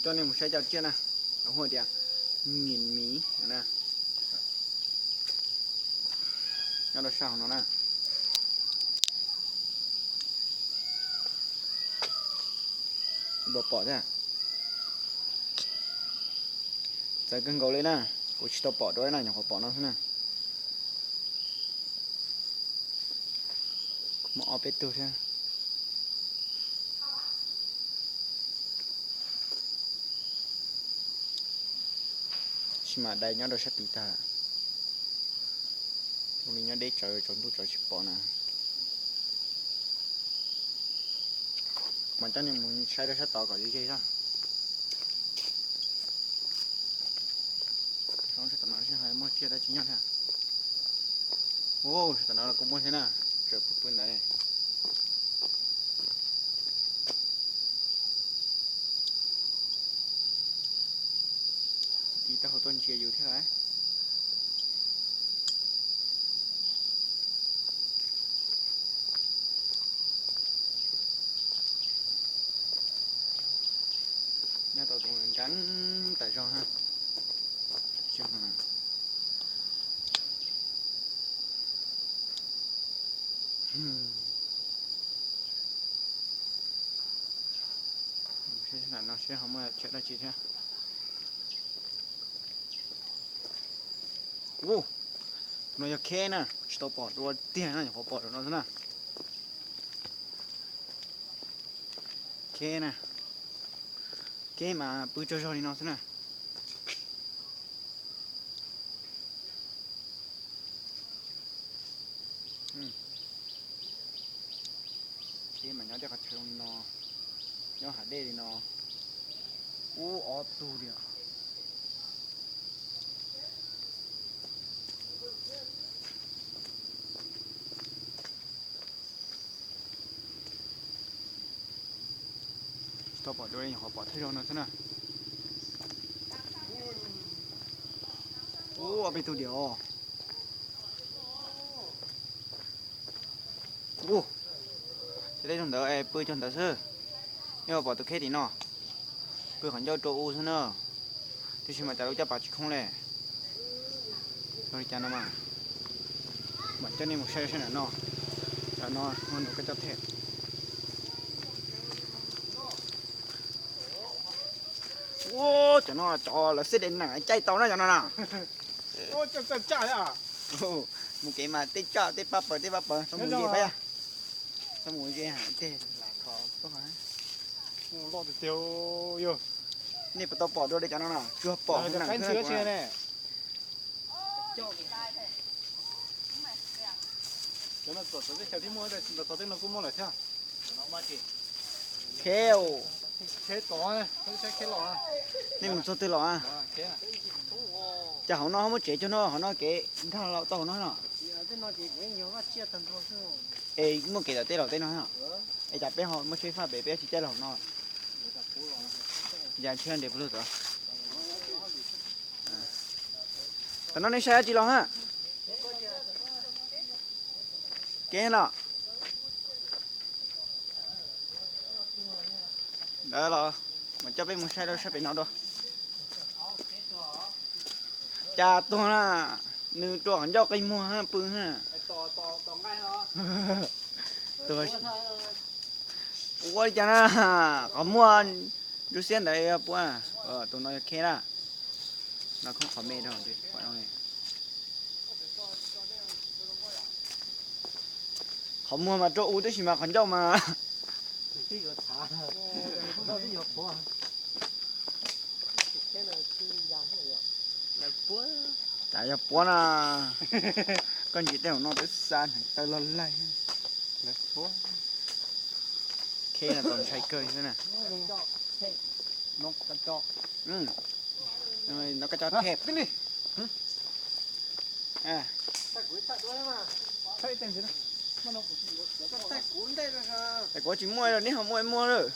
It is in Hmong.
Coj nej mus saib cov tsiaj na, hu tias nghìn Mỹ na, nyob rau sab hauv no na. Pom pom thiab. Txawv kawg nkaus li na, kuv tsis tau pom dua na, nyuam qhuav pom no xwb na. Kuv muaj ob peb tug thiab. Tab sis mas dai nyob rau sab tid tag. Zoo li nyob deb tsawv tsaus ntuj tsawv tsis pom na. Mas coj nej mus saib rau sab tod kom ze ze xwb. Sab tom no seb ho muaj tsiaj dab tsi nyob thiab. Ua, sab tom no los kuj muaj thiab na, tseem pw pw ntawd ne. Tiv taub hau tuaj ntsia yus thiab lawm. Nyob tau tus nkees tas zog na. Seb no seb ho muaj chaw dab tsi thiab. Ub, no yog kheb na, tsis tau pom dua tiag na, nyuam qhuav pom rau no xwb na. Kheb na, kheb mas pw tsaug zog li no xwb na. Kheb mas nyob tej qhov chaw zoo li no, nyob hav dej li no. Ub, ob tug li os. Tsis tau pom dua li, nyuam qhuav pom thawj zaug no xwb na. Ub, ob peb tug diam os. Ub, tej teb zoo ntawd es pw cag ntawd xwb. Nej puas pom tus kheb tim no? Pw qhov ncauj rua u xwb na. Tab sis mas cas lub caj pas tsis khoob li. Ua li cas no mas, mam coj nej mus saib saib nram no. Nram no muaj nram kab coj thej. Ua, cov no cov lawv xij de nees caij tau na cov no na. Mus kev mas tej coj tej pab pawg tej pab pawg txhob mus ze pab yog. Txhob mus ze tej lam kho tuaj. Nej puas tau pom dua li cov no na? Tsuas pom hauv nees xwb na. Kheb, nej mus txog twg los? Cas hauv no ho muaj tsev cuag no, hauv no kev nkag los tau hauv no no. Es muaj kev tom tej los tej no. Es cas peb ho muaj tsheb faj pem peb tsis caij los hauv no? Yam ntshe nres pw lug tod. Tam no nej saib dab tsi los ha? Kev no. Ntawd los, mas coj peb mus saib rau sab pem no dua. Cas tuag na, nws rua qhov ncauj qi muag pw na. Ua li cas na, qhov muag ntsuab xiab ntawd yog puab, tus no yog kheb na. No khoob qhov me rau. Qhov muag mas rua u tib si mas qhov ncauj mas. Tas yog puab na. Koj ntsia tej hauv no twb xa hneev taw log laig. Kheb no txaus ntshai kawg xwb na. No koj cov thej. Kuv tsis muaj, neb ho muaj muaj lawm.